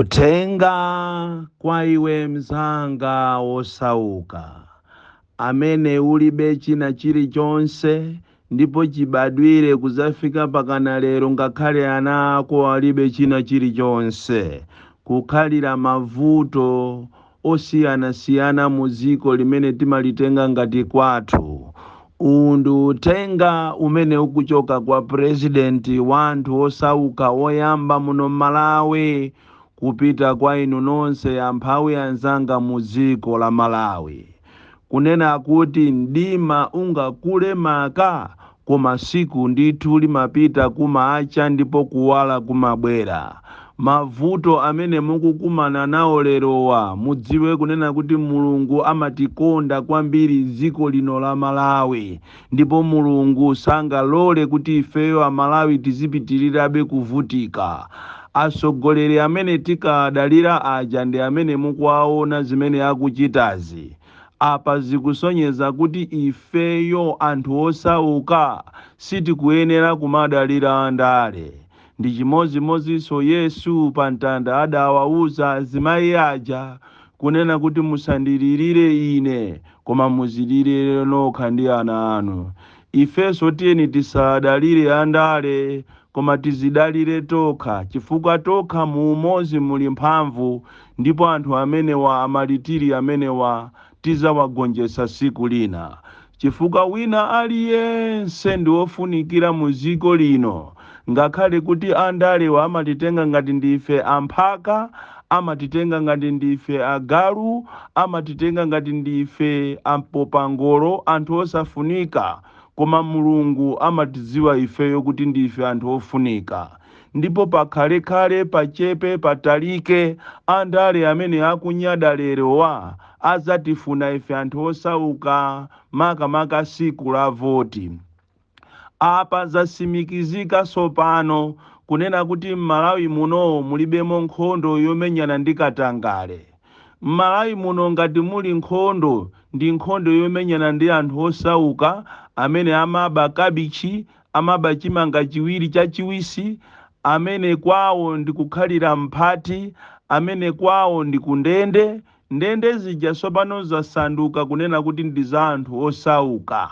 Uthenga kwa iwe mzanga wosauka, amene ulibe china chilichonse ndipo chibadwire kuzafika pakana lero, ngakhale ana ako alibe china chilichonse, kukhalira mavuto osiyanasiyana mu dziko limene timalitenga ngati kwathu. Uwu ndi uthenga umene ukuchoka kwa purezidenti wa anthu osauka woyamba muno Malawi kupita kwa inu nonse amphawi anzanga mu dziko la Malawi, kunena kuti mdima ungakule maka, koma siku ndithu limapita kumacha ndipo kuwala kumabwera. Mavuto amene mukukumana nawo lerowa, mudziwe kunena kuti Mulungu amatikonda kwambiri dziko lino la Malawi, ndipo Mulungu sangalole kuti ifeyo Amalawi tizipitirirabe kuvutika. Atsogoleri amene tikadalira aja ndi amene mukuwaona zimene akuchitazi. Apa zikusonyeza kuti ifeyo anthu osauka sitikuyenera kumadalira andale. Ndi chimodzimodzinso Yesu pa mtanda adawawuza azimayi aja kunena kuti musandilirire ine, koma muzilirire nokha ndi ana anu. Ifenso tiyeni tisadalire andale, koma tizidalire tokha, chifukwa tokha mu umodzi muli mphamvu, ndipo anthu amenewa, amalitiri amenewa, tizawagonjetsa siku lina, chifukwa wina aliyense ndi wofunikira mu dziko lino. Ngakhale kuti andalewa amatitenga ngati ndife amphaka, amatitenga ngati ndife agalu, amatitenga ngati ndife ampopangolo, anthu osafunika, koma Mulungu amatidziwa ifeyo kuti ndife anthu ofunika. Ndipo pakhalekhale, pachepe patalike, andale amene akunyada lerowa azatifuna ife anthu osauka, makamaka siku la voti. Apa zasimikizika tsopano kunena kuti m'Malawi muno mulibemo nkhondo yomenyana ndi katangale. M'Malawi muno ngati muli nkhondo, ndi nkhondo yomenyana ndi anthu osauka amene amaba kabichi, amaba chimanga chiwiri chachiwisi, amene kwawo ndi kukhalira mphati, amene kwawo ndi kundende. Ndende zija tsopano zasanduka kunena kuti ndi za anthu osauka.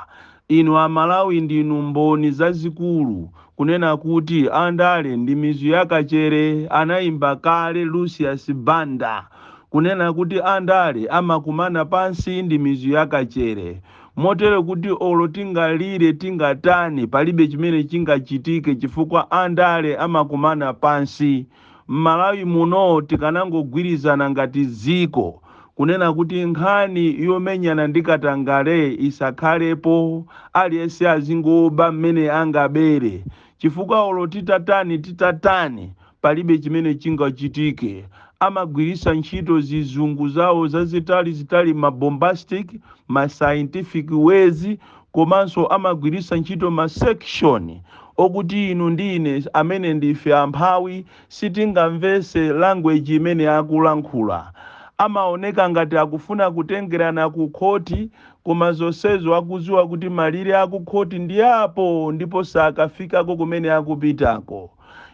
Inu Amalawi ndinu mboni zazikulu kunena kuti andale ndi mizu yakachere. Anayimba kale Lucius Banda kunena kuti andale amakumana pansi ndi mizu yakachere, motero kuti olo tingalire tingatani, palibe chimene chingachitike, chifukwa andale amakumana pansi. M'Malawi muno tikanangogwirizana ngati dziko kunena kuti nkhani yomenyana ndi katangale isakhalepo, aliyense azingoba mmene angabere, chifukwa olo titatani titatani, palibe chimene chingachitike. Amagwiritsa ntchito zizungu zawo zazitali zitali, ma bombastic, ma scientific ways, komanso amagwiritsa ntchito ma section okuti inu ndi ine amene ndife amphawi sitingamvese language imene akulankhula. Amaoneka ngati akufuna kutengerana ku khoti, koma zonsezo akudziwa kuti malire akukhoti ndi apo ndipo sakafikako kumene akupitako.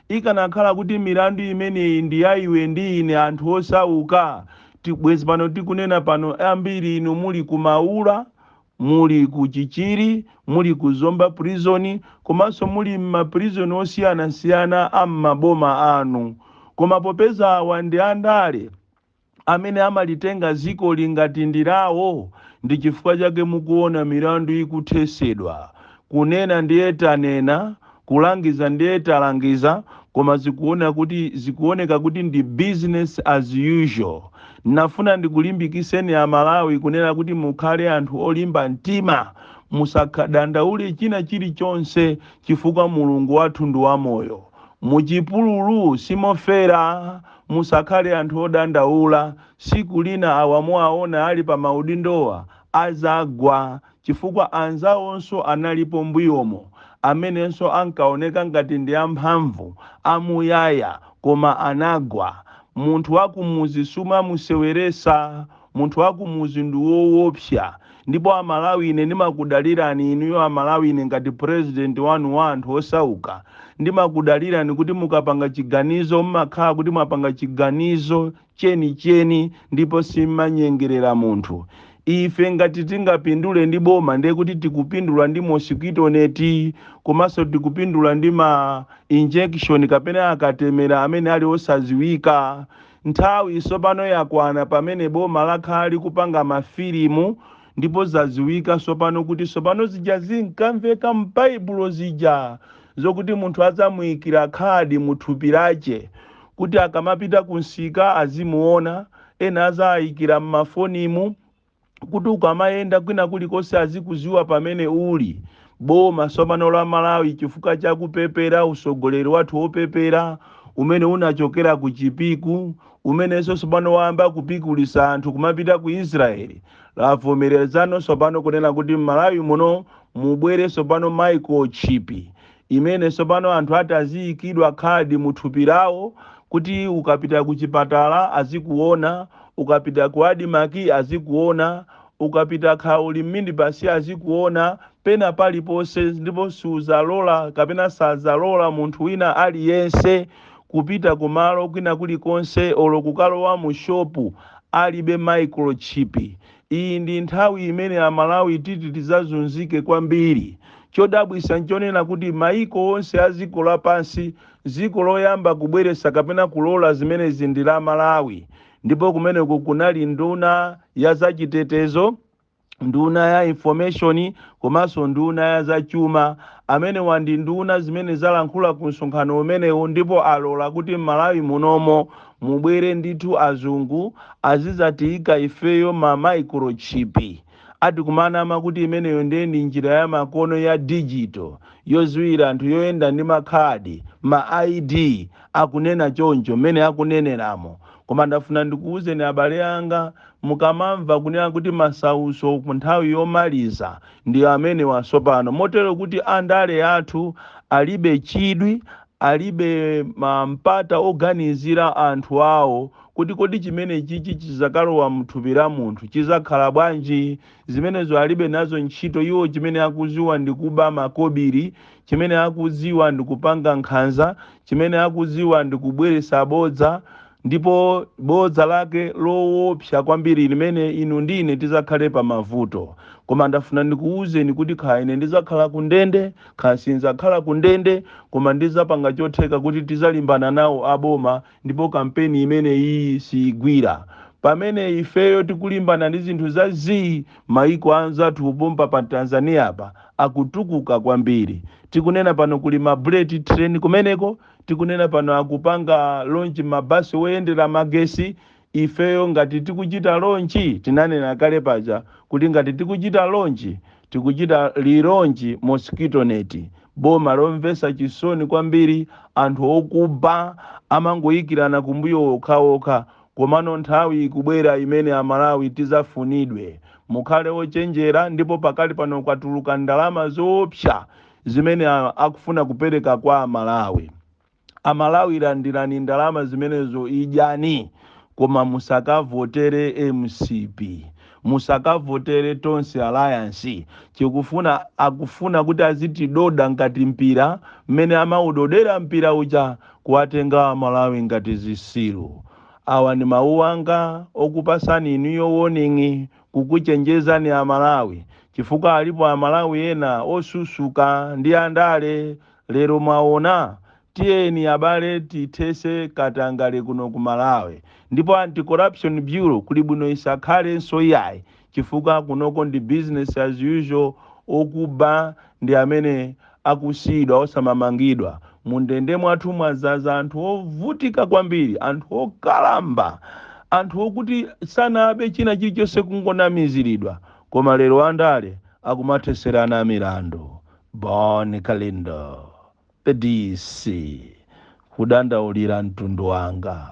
Ikanakhala kuti milandu imeneyi ndi ya iwe ndi ine anthu osauka, bwezi pano tikunena pano ambiri inu muli kumaula, muli ku Chichiri, muli ku Zomba prison, komanso muli m'maprison osiyanasiyana a m'maboma anu. Koma popeza awa ndi andale amene amalitenga dziko lingati ndi lawo, ndi chifukwa chake mukuona milandu ikuthesedwa. Kunena ndiye tanena, kulangiza ndiye talangiza, koma zikuoneka kuti ndi business as usual. Nafuna ndikulimbikiseni Amalawi kunena kuti mukhale anthu olimba mtima, musakadandaule china chilichonse, chifukwa Mulungu wathu ndi wamoyo. Muchipululu simofera. Musakhale anthu odandaula. Siku lina awa muwaona ali pa maudindowa azagwa, chifukwa anzawonso analipo mbuyomo amenenso ankaoneka ngati ndi amphamvu amuyaya, koma anagwa. Munthu wakumuzi sumamuseweresa. Munthu wakumuzi ndi woopsa. Ndipo Amalawi, ine ndimakudalirani inuyo. Amalawi, ine ngati president wanu wa anthu osauka, ndimakudalirani kuti mukapanga chiganizo, mmakhala kuti mwapanga chiganizo chenicheni ndipo simmanyengerera munthu. Ife ngati tingapindule ndi boma, ndiye kuti tikupindula ndi mosquito net, komanso tikupindula ndi ma injection kapena akatemera amene ali osaziwika. Nthawi tsopano yakwana pamene boma lakhala likupanga mafilimu, ndipo zaziwika tsopano kuti tsopano zija zinkamveka m'Baibulo zija, zokuti munthu adzamuyikira khadi muthupi lache kuti akamapita kunsika azimuona, ena azayikira m'mafonimu kuti ukamayenda kwina kulikonse azikuziwa pamene uli. Boma tsopano la Malawi, chifukwa chakupepera, usogoleri wathu wopepera umene unachokera ku Chipiku, umenenso tsopano wayamba kupikulisa anthu kumapita ku Israeli, lavomerezano tsopano kunena kuti m'Malawi muno mubwere tsopano microchip, imene tsopano anthu ati aziyikidwa khadi muthupi lawo kuti ukapita ku chipatala azikuona, ukapita ku ADMARC azikuona, ukapita khauli m'minibasi azikuona, pena paliponse. Ndipo suzalola kapena sazalola munthu wina aliyense kupita kumalo kwina kulikonse olo kukalowa mu shopu alibe microchip. Iyi ndi nthawi imene Amalawi titi tizazunzike kwambiri. Chodabwisa nchonena kuti maiko onse a dziko lapansi, dziko loyamba kubweresa kapena kulola zimenezi ndi la Malawi. Ndipo kumeneko kunali nduna ya zachitetezo, nduna ya information, komanso nduna ya zachuma, amene wandi nduna zimene zalankhula ku msonkhano umenewu, ndipo alola kuti m'Malawi munomo mubwere ndithu azungu azizatiyika ifeyo ma microchip. Ati kumanama kuti imeneyo ndiye ndi njira ya makono ya digital yoziwira anthu, yoyenda ndi makhadi, ma ID, akunena choncho mmene akuneneramo. Koma ndafuna ndikuwuzeni abale anga, mukamamva kunena kuti masauso ku nthawi yomaliza, ndi amene wasopano, motero kuti andale athu alibe chidwi, alibe mpata oganizira anthu awo kuti kodi chimene chichi chizakalowa mthupi la munthu chizakhala bwanji. Zimenezo alibe nazo ntchito iwo. Chimene akuziwa ndi kuba makobiri, chimene akuziwa ndi kupanga nkhanza, chimene akuziwa ndi kubweresa bodza, ndipo bodza lake loopsa kwambiri limene inu ndine tizakhale pa mavuto. Koma ndafuna ndikuwuzeni kuti kaya ine ndizakhala ku ndende, kaya sinzakhala ku ndende, koma ndizapanga chotheka kuti tizalimbana nawo aboma, ndipo kampeni imene iyi siyigwira. Pamene ifeyo tikulimbana ndi zinthu za zii, maiko anzathu kupompa pa Tanzania pa akutukuka kwambiri. Tikunena pano kuli ma bullet train kumeneko, tikunena pano akupanga launch mabasi oyendera magesi. Ifeyo ngati tikuchita launch, tinanena kale paja kuti ngati tikuchita launch, tikuchita relaunch mosquito net. Boma lomvesa chisoni kwambiri, anthu okuba amangoyikirana kumbuyo okhaokha. Komano nthawi ikubwera imene Amalawi tizafunidwe. Mukhale ochenjera. Ndipo pakali pano kwatuluka ndalama zoopsa zimene akufuna kupereka kwa Amalawi. Amalawi, landirani ndalama zimenezo, idyani, koma musakavotere MCP, musakavotere Tonse Alliance. Chikufuna akufuna kuti azitidoda ngati mpira, mmene amaudodera mpira uja, kuwatenga Amalawi ngati zisilu. Awa ndi mawu anga okupasani inuyo warning, kukuchenjezani Amalawi, chifukwa alipo Amalawi ena osusuka ndi andale. Lero mwaona. Tiyeni abale, tithese katangale kuno ku Malawi. Ndipo Anti-Corruption Bureau kuli bwino isakhalenso iyayi, chifukwa kunoko ndi business as usual. Okuba ndi amene akusiyidwa osamamangidwa. Mundende mwathu mwazaza anthu ovutika kwambiri, anthu okalamba, anthu okuti sanabe china chilichonse, kungonamiziridwa, koma lero andale akumatheserana milandu. Bon Kalindo, the DC, kudandaulira mtundu wanga.